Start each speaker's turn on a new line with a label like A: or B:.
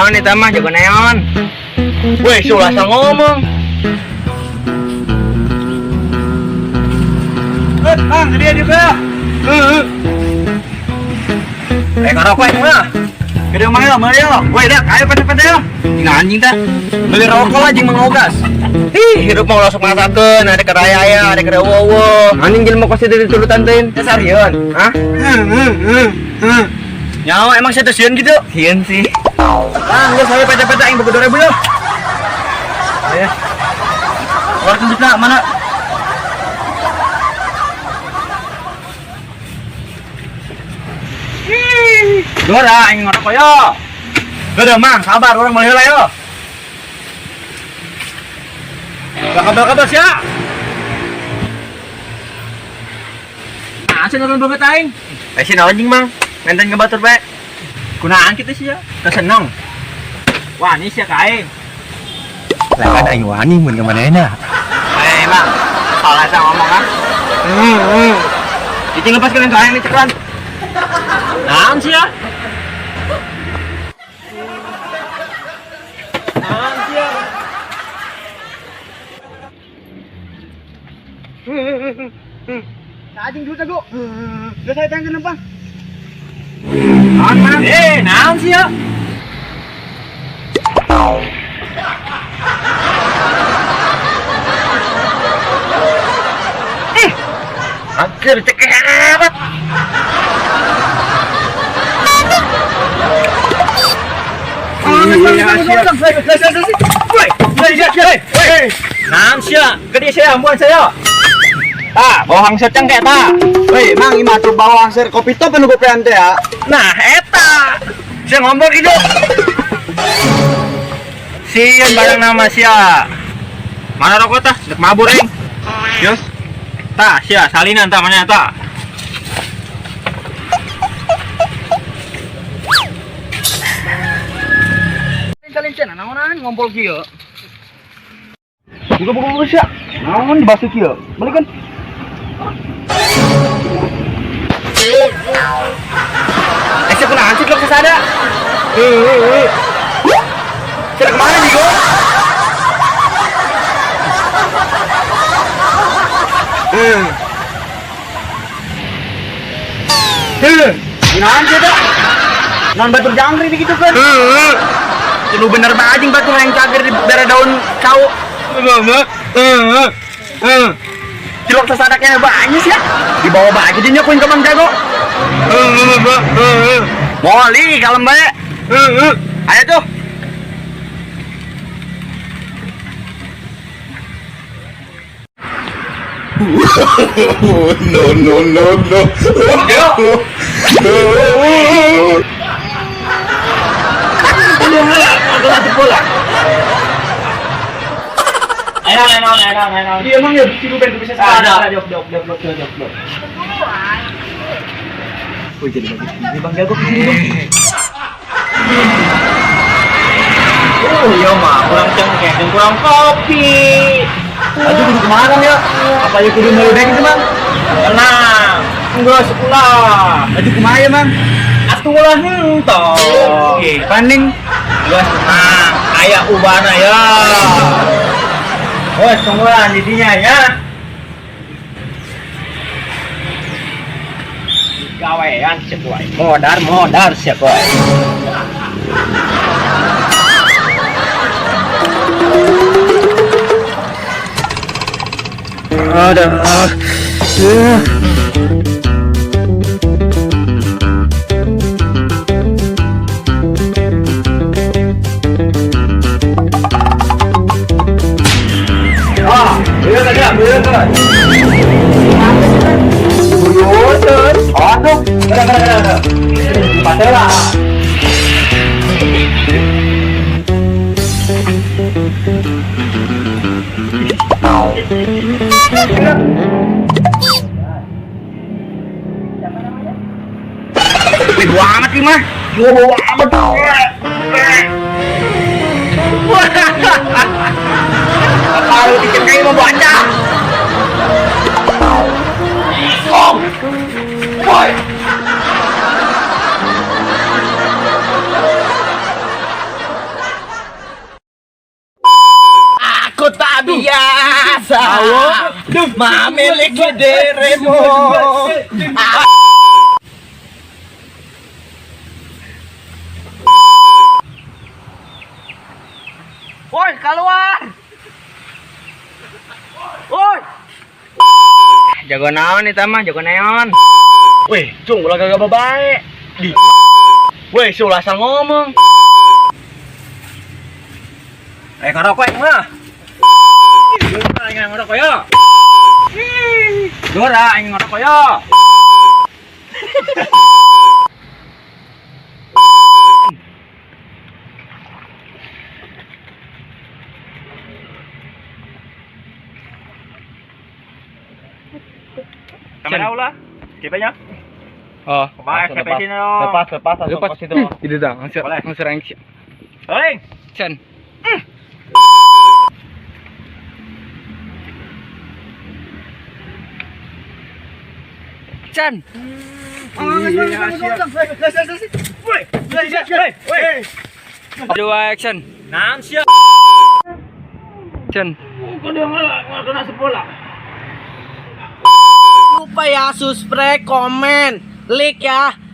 A: Neon eta mah jago neon. Weh, si ulah asal ngomong.
B: Eh, Mang, dia juga.
A: Heeh. Eh, ngarokok aing mah.
B: Gede mang ya, meuli ya. Woi, dah, ayo pete-pete ya.
A: Jeung anjing tah.
B: Beli rokok lah jeung mangogas.
A: Ih, hirup mah ulah sok masakeun, ada keur aya aya, ada keur eueuh. Anjing jelema kos teu diturutan teuing.
B: Teh sarieun.
A: Hah?
B: Nyawa emang saya teh sieun gitu.
A: Sieun sih.
B: Mang, geus saya pete-pete aing boga 2000 ya. Ayo. Keluarkan duitna mana? Dora aing ngarokok yo. Udah Mang, sabar urang meuli heula yo. Kabel-kabel sia. Nah, sih nonton banget aing.
A: Eh, si naon anjing, Mang? Ngenten ke batur bae.
B: Kunaan kita sih ya. Keseneng. Wah, ini sih ka aing.
A: Lah kan aing wani mun ka manehna. Eh, Mang. Salah saya ngomong ah. Heeh. Cicing lepaskeun ka aing cekelan.
B: Naon sih ya? Naon sih ya? Anjing dulu jago. Udah saya tanya kenapa?
A: Naon, Mang?
B: Eh, naon sih ya?
A: Ih. Hampir cekeret.
B: Naon sih ya? Gede saya ambuan saya.
A: Tah, bawa hangseur cengkeh tah.
B: Woi, mang imah tuh bawa hangseur kopi top anu gopean teh ya.
A: Nah, eta. Sia ngombor gitu. Sieun barang nama sia. Mana rokok tah? Dek mabur aing.
B: Yos.
A: Tah, sia salinan tah mana tah.
B: Salin cenah naonan ngompol kieu. Buka buka buka sia. Naon dibasuh kieu? Balikan.
A: Eh, sia kunaon sih belum sesada? Heeh. Sia kemana nih, Go?
B: Heuh. Naon sih teh? Naon batur jangkrik gitu kan?
A: Heeh. Lu bener banget anjing batur yang cager di bere daun cau. Heeh. Heeh.
B: Cilok sesadaknya banyak sih ya. Dibawa baju dinya kuin ke Mang Jago.
A: Heeh.
B: Moli kalem bae.
A: Heeh.
B: Ayo tuh.
C: No, no, no, no.
A: Ayo, ayo, ayo, ayo.
B: Iya emang ya tilu ben bisa
A: Ada.
B: Jok jok jok jok jok jok. Wih jadi bagus ini Bang Jago kesini dong.
A: Oh iya mah, kurang cengkeh dan kurang kopi.
B: Aduh kudu kemana ya? Apa ya kudu meledek itu Bang?
A: Tenang, enggak sekolah.
B: Aduh kumaha ya Bang?
A: Atuh ulah henteu.
B: Oke, paning
A: Geus tenang, aya ubana ya. Wes tungguan didinya ya. Gawean siap wae. Modar modar siap wae. Aduh.
B: Ah, bener aja, bener kan? Buyutun. Aduh, kada kada kada. Pasela.
A: Wih, bau amat nih mah.
B: Bau amat.
A: Apa lu dicengkai mau baca? Oh. Boy.
C: Rasa memiliki dirimu.
A: Woi, keluar. Woi. Jago naon itu mah, jago neon.
B: Weh, cung ulah gagah bae. Di. Weh, si ulah asal ngomong.
A: Eh, ngerokok yang mah. Dora aing ngerokok ya. Dora aing ngerokok ya. Kamera ulah. CP-nya.
B: Oh,
A: Kumaha CP sini lo.
B: Lepas, lepas, langsung
D: Lepas.
B: ke situ.
D: Itu dah, langsung
A: Boleh.
D: langsung action.
A: Rolling.
D: Action. Action. Dua action.
A: Naon sia?
D: Action.
C: Lupa ya subscribe, komen, like ya.